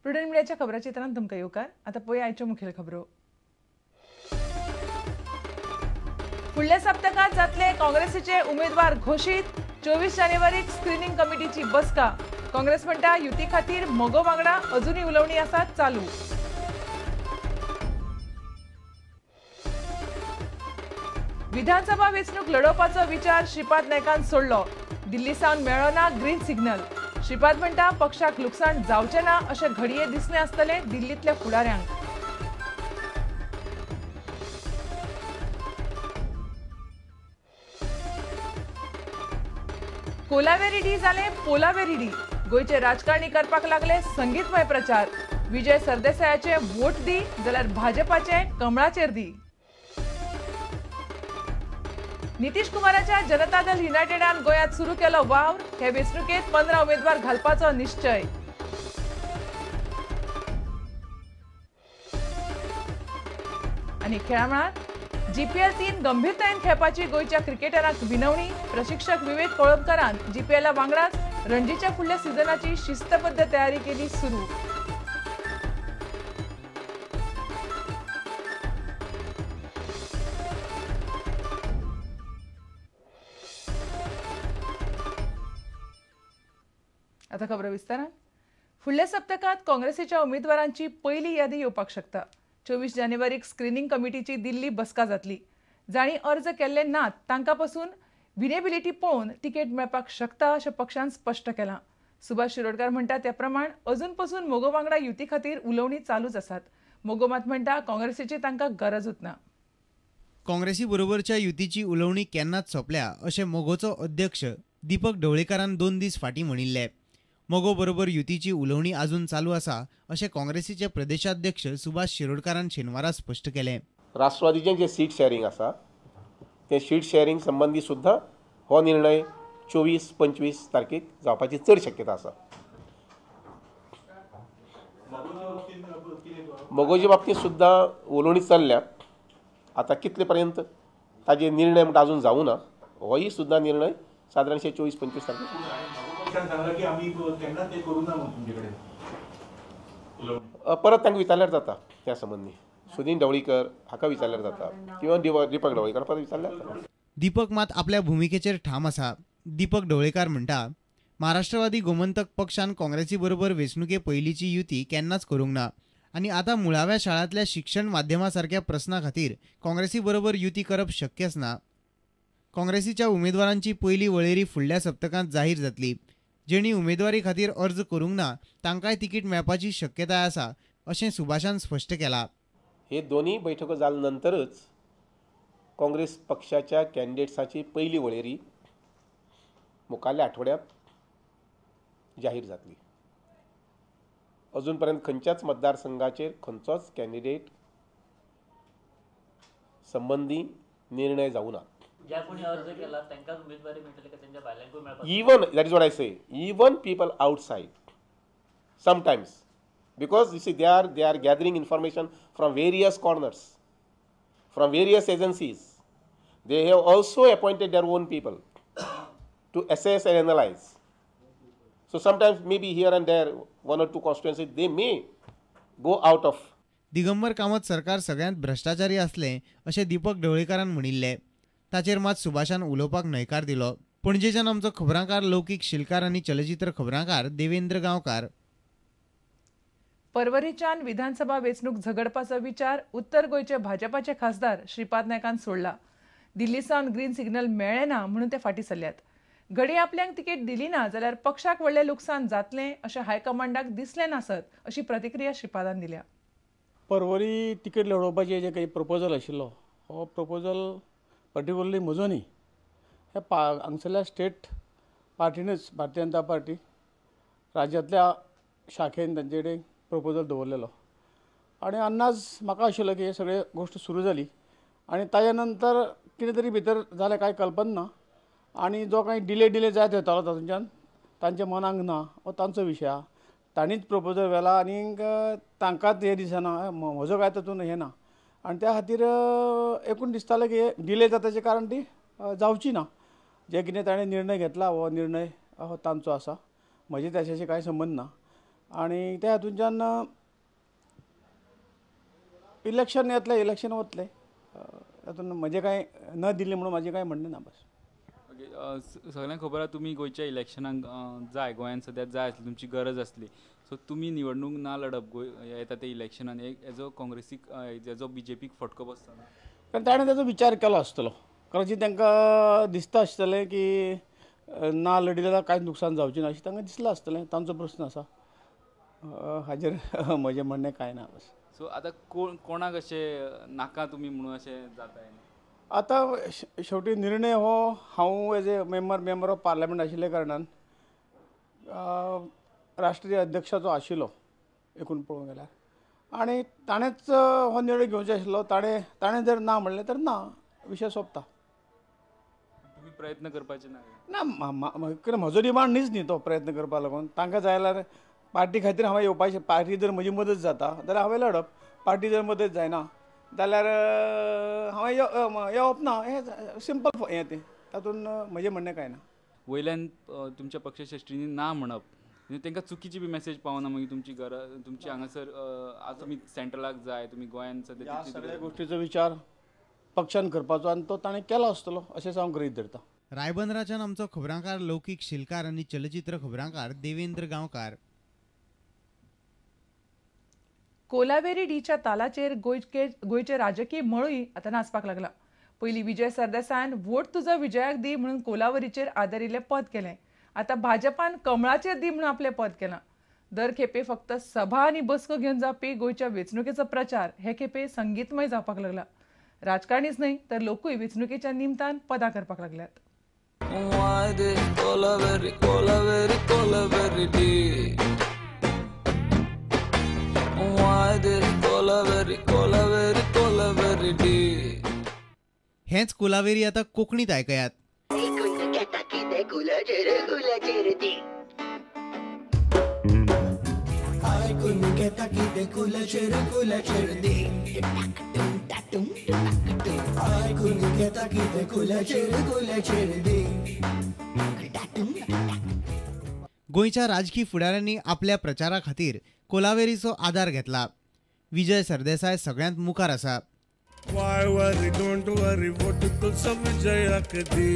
Prudent मिडियाच्या खबराचित्रांत तुमकां येवकार. आतां पळोवया आयच्यो मुखेल खबरो. फुडल्या सप्तकांत जातले काँग्रेसीचे उमेदवार घोशीत. 24 जानेवारीक स्क्रिनींग कमिटीची बसका. काँग्रेस म्हणटा युती खातीर मगो वांगडा अजुनूय उलोवणी आसात चालू. विधानसभा वेंचणूक लढोवपाचो विचार श्रीपाद नायकान सोडलो. दिल्ली सावन मेळ्ळो ना ग्रीन सिग्नल. श्रीपाद म्हणटा पक्षाक लुकसाण जावचें ना अशें घडये दिसलें आसतलें दिल्लींतल्या फुडाऱ्यांक. कोलावेरिडी जालें पोलावेरिडी. गोंयचे राजकारणी करपाक लागले संगीतमय प्रचार. विजय सरदेसायाचे वोट दी जाल्यार भाजपाचे कमळाचेर दी. नितीश कुमाराच्या जनता दल युनायटेडान गोंयांत सुरू केलो वावर. हे वेंचणुकेंत 15 उमेदवार घालपाचो निश्चय. आनी खेळामळार जीपीएल 3 गंभीरतायेन खेळपाची गोंयच्या क्रिकेटरांक विनवणी. प्रशिक्षक विवेक कोळंबकारान जीपीएला वांगडाच रणजीच्या फुडल्या सिझनाची शिस्तबद्ध तयारी केली सुरू. आता खबर विस्तारान. फुडल्या सप्तकांत काँग्रेसीच्या उमेदवारांची पयली यादी येवपाक शकता. 24 जानेवारीक स्क्रिनींग कमिटीची दिल्ली बसका जातली. जांणी अर्ज केल्ले नात तांकां पसून विनेबिलिटी पळोवन तिकेट मेळपाक शकता अशें पक्षान स्पश्ट केलां. सुभाष शिरोडकार म्हणटा त्या प्रमाण अजून पसून मगो वांगडा युती खातीर उलोवणी चालूच आसात. मगो मात म्हणटा काँग्रेसीची तांकां गरजूच ना. काँग्रेसी बरोबरच्या युतीची उलोवणी केन्नाच सोंपल्या अशें मगोचो अध्यक्ष दीपक ढवळीकारान 2 दीस फाटीं म्हणिल्लें. मगो बरोबर युतीची उलोवणी अजून चालू आसा अशें काँग्रेसीचे प्रदेशाध्यक्ष सुभाष शिरोडकारान शेनवारा स्पश्ट केलें. राष्ट्रवादीचें जे सीट शेअरिंग आसा तें सीट शेअरिंग संबंदी सुद्दां हो निर्णय 24-25 तारखेक जावपाची चड शक्यता आसा. मगोचे बाबतींत सुद्दां उलोवणी चल्ल्या. आतां कितले पर्यंत ताजे निर्णय म्हणटा अजून जावं ना. होय सुद्दां निर्णय सादारणशे 24-25 तारखेक. परत तांकां विचारल्यार जाता त्या संबंदी. सुदीन ढवळीकर हाका विचारल्यार जाता किंवा दीपक ढवळीकर परत विचारल्यार जाता. दीपक मात आपल्या भुमिकेचेर ठाम आसा. दीपक ढवळीकार म्हणटा महाराष्ट्रवादी गोमंतक पक्षान काँग्रेसी बरोबर वेंचणुके पयलींची युती केन्नाच करूंक ना आनी आतां मुळाव्या शाळांतल्या शिक्षण माध्यमा सारक्या प्रस्ना खातीर काँग्रेसी बरोबर युती करप शक्यच ना. काँग्रेसीच्या उमेदवारांची पयली वळेरी फुडल्या सप्तकांत जाहीर जातली. जेणी उमेदवारी खातीर अर्ज करूंक ना तांकांय तिकीट मेळपाची शक्यताय आसा अशें सुभाषान स्पश्ट केलां. हे दोन्ही बैठको जाल्या नंतरच काँग्रेस पक्षाच्या कॅन्डिडेट्साची पयली वळेरी मुखारल्या आठवड्यांत जाहीर जातली. अजून पर्यंत खंयच्याच मतदारसंघाचेर खंयचोच कॅन्डिडेट संबंदी निर्णय जावं ना. Even that is what I say, even people outside sometimes, because you see they are gathering information from various corners, from various agencies. They have also appointed their own people to assess and analyze. So sometimes maybe here and there 1 or 2 constituencies they may go out of. Digambar Kamat सरकार सगळ्यांत भ्रष्टाचारी असले अशें दीपक ढवळीकारान म्हणिल्लें. ताचेर मात सुभाषान उलोवपाक न्हयकार दिलो. पणजेच्यान आमचो खबरांकार लौकीक शिलकार आनी चलचित्र खबरांकार देवेंद्र गांवकार. परवरीच्यान विधानसभा वेंचणूक झगडपाचो विचार उत्तर गोंयचे भाजपाचे खासदार श्रीपाद नायकान सोडला. दिल्ली सावन ग्रीन सिग्नल मेळ्ळें ना म्हणून ते फाटीं सरल्यात. घडये आपल्याक तिकेट दिली ना जाल्यार पक्षाक व्हडलें लुकसाण जातलें अशें हायकमांडाक दिसलें नासत अशी प्रतिक्रिया श्रीपादान दिल्या. परवरी तिकेट लढोवपाचें जें काही प्रपोजल आशिल्लो हो प्रपोजल पर्टिक्युलरली म्हजो न्ही, हे हांगसरल्या स्टेट पार्टीनच भारतीय जनता पार्टी राज्यांतल्या शाखेन तांचे कडेन प्रपोजल दवरलेलो आनी अंदाज म्हाका आशिल्लो की हे सगळे गोश्ट सुरू जाली आनी ताज्या नंतर कितें तरी भितर जालें कांय कल्पना ना आनी जो कांय डिले जायत वयतालो तातूंतल्यान तांच्या मनाक ना हो तांचो विशय आहा. तांणीच प्रपोजल व्हेला आनीक तांकांच हें दिसना म्हजो कांय तातूंत हें ना आनी त्या खातीर एकूण दिसतालें की डिले जाताचें कारण ती जावची ना. जे कितें ताणें निर्णय घेतला हो निर्णय तांचो आसा, म्हजे ताच्याशी कांय संबंद ना. आनी त्या हातूंच्यान इलेक्शन येतलें, इलेक्शन वतलें, तातूंत म्हजें कांय न दिल्ली म्हणून म्हाजें कांय म्हणणें ना. बस. ओके, सगळ्यांक खबर आसा तुमी गोंयच्या इलेक्शनाक जाय, गोंयांत सद्या जाय आसली, तुमची गरज आसली. सो तुमी निवडणूक ना लडप गोंय येता ते इलेक्शनान, हेजो काँग्रेसीक हेजो बीजेपीक फटको बसता ना? कारण ताणें ताजो विचार केलो आसतलो, कदाचीत तांकां दिसता आसतलें की ना लढी जाल्यार कांयच नुकसान जावचें ना अशें तांकां दिसलां आसतलें. तांचो प्रस्न आसा, हाजेर म्हजें म्हणणें कांय ना. बस. सो आतां कोणाक अशें नाका तुमी म्हणून अशें जाता? आतां शेवटी निर्णय हो हांव as a member of parliament आशिल्ल्या कारणान राष्ट्रीय अध्यक्षाचो आशिल्लो एकूण पळोवंक गेल्यार, आनी ताणेंच हो निर्णय घेवचो आशिल्लो. ताणें जर ना म्हणलें तर ना, विशय सोंपता. तुमी प्रयत्न करपाचे ना? ना, म्हजो डिमांड न्हीच न्ही तो प्रयत्न करपा लागून. तांकां जाय जाल्यार पार्टी खातीर हांवें येवपाचें, पार्टी जर म्हजी मदत जाता जाल्यार हांवें लडप, पार्टी जर मदत जायना जाल्यार हांवें येवप ना. हें सिंपल हें तें, तातूंत म्हजें म्हणणें कांय ना. वयल्यान तुमच्या पक्षश्रेश्ठींनी ना म्हणप, तांकां चुकीची बी मॅसेज पावना मागीर तुमची गरज, तुमची हांगासर आज तुमी सेंट्रलाक जाय, तुमी गोंयांत सद्या सगळ्या गोश्टीचो विचार पक्षान करपाचो आनी तो ताणें केलो आसतलो अशेंच हांव गृहीत धरता. रायबंदराच्यान आमचो खबरांकार लौकीक शिलकार आनी चलचित्र खबरांकार देवेंद्र गांवकार. कोलावेरी डीच्या तालाचेर गोंयचे राजकीय मळूय आतां नाचपाक लागला. पयलीं विजय सरदेसायान वोट तुजो विजयाक दी म्हणून कोलावरीचेर आदारिल्लें पद केलें, आतां भाजपान कमळाचेर दी म्हणून आपलें पद केलां. दर खेपे फक्त सभा आनी बसको घेवन जावपी गोंयच्या वेंचणुकेचो प्रचार हे खेपे संगीतमय जावपाक लागला. राजकारणीच न्हय तर लोकूय वेंचणुकेच्या निमतान पदां करपाक लागल्यात. हेंच कोलावेरी आता कोकणीत आयकयात. गोंयच्या राजकी फुडाऱ्यांनी आपल्या प्रचारा खातीर कोलावेरीचो आदार घेतला. विजय सरदेसाय सगळ्यांत मुखार आसा. Why worry, don't worry, vote तुझा विजयाक दी.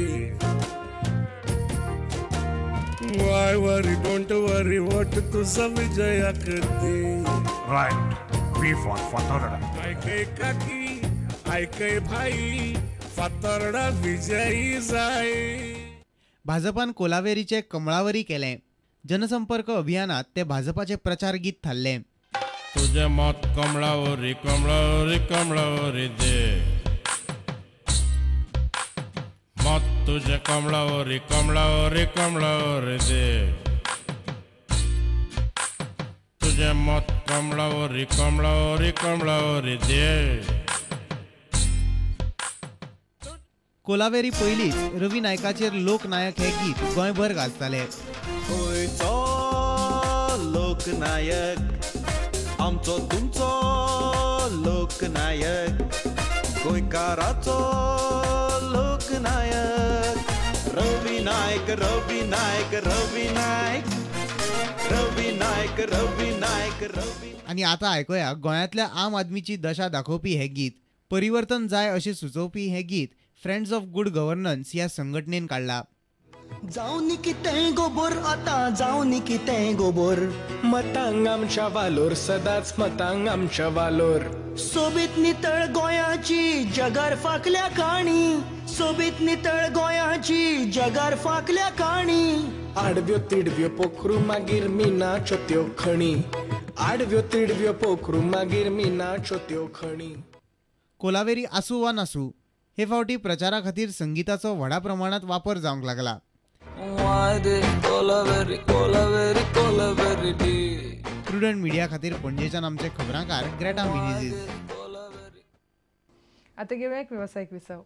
Why worry, don't worry, vote तुझा विजयाक दी. Right, V for Fatorda. ऐकय काकी, ऐकय भाई, फातोर्डा विजयी जाय. भाजपान कोलावेरीचे कमळावरी केलें. जनसंपर्क अभियानात ते भाजपाचे प्रचार गीत थारलें. तुझे मत कमळावरी कमळावरी कमळावरी दे, मत तुझे कमळावरी कमळावरी कमळावरी दे, तुझे मत कमळावरी कमळावरी कमळावरी दे. कोलावेरी पयलींच रवी नायकाचेर लोकनायक हे गीत गोंयभर गाजताले. गोंयचो लोकनायक आमचो तुमचो लोकनायक, गोंयकाराचो लोकनायक, रवी नायक रवी नायक रवी नायक रवी नायक रवी नायक रवी. आनी आतां आयकुया गोंयांतल्या आम आदमीची दशा दाखोवपी हें गीत. परिवर्तन जाय अशें सुचोवपी हें गीत फ्रेंड्स ऑफ गुड गव्हर्नन्स ह्या संघटनेन काडला. जावनी कितें गोबोर आतां जावनी कितें गोबोर, मतांग आमच्या वालोर सदांच मतांग आमच्या वालोर. सोबीत नितळ गोंयाची जगार फाकल्या काणी, सोबीत नितळ गोंयाची जगार फाकल्या काणी. आडव्यो तिडव्यो पोखरू मागीर मिनाच्यो त्यो खणी, आडव्यो तिडव्यो पोखरू मागीर मिनाच्यो त्यो खणी. कोलावेरी आसूं वा नासूं, हे फावटी प्रचारा खातीर संगीताचो व्हडा प्रमाणात वापर जावंक लागला. प्रुडंट मिडिया खातीर पणजेच्यान आमचे खबरांकार ग्रेटा मिनेझीस. आता घेऊया एक व्यावसायिक विसव.